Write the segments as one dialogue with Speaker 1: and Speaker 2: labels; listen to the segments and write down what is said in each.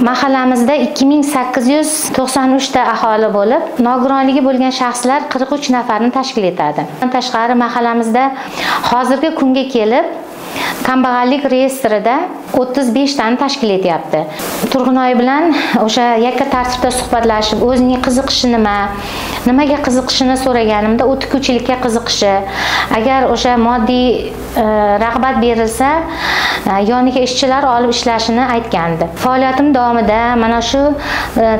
Speaker 1: Mahallamizda 2893 ta aholi bo'lib, nogironligi bo'lgan shaxslar 43 nafarni tashkil etadi. Bundan tashqari mahallamizda hozirgi kunga kelib kambag'allik reyestrida 35 tani tashkil etyapti. Turg'unoy bilan o'sha yakka tartibda suhbatlashib, o'zining qiziqishi nima, nimaga qiziqishini so'raganimda u tikuvchilikka qiziqishi, agar o'sha moddiy rag'bat berilsa, yoniga ishchilar olib ishlashini aytgandi. Faoliyatim davomida mana shu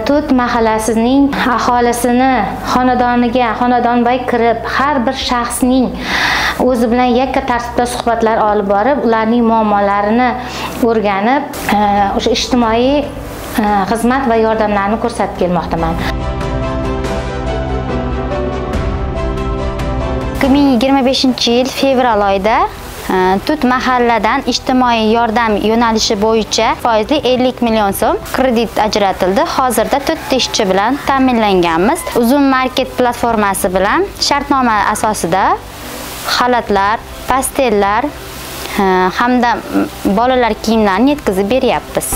Speaker 1: Tut mahallasining aholisini xonadoniga xonadonbay kirib, har bir shaxsning o'zi bilan yakka tartibda suhbatlar olib borib, ularning muammolarini o'rganib, o'sha ijtimoiy xizmat va yordamlarni ko'rsatib kelmoqdaman.
Speaker 2: 2025-yil fevral oyida Tut mahalladan ijtimoiy yordam yo'nalishi bo'yicha foizli 50 million so'm kredit ajratildi. Hozirda 4 ishchi bilan ta'minlanganmiz. Uzum Market platformasi bilan shartnoma asosida xalatlar, pastellar hamda bolalar kiyimlarini yetkazib beryapmiz.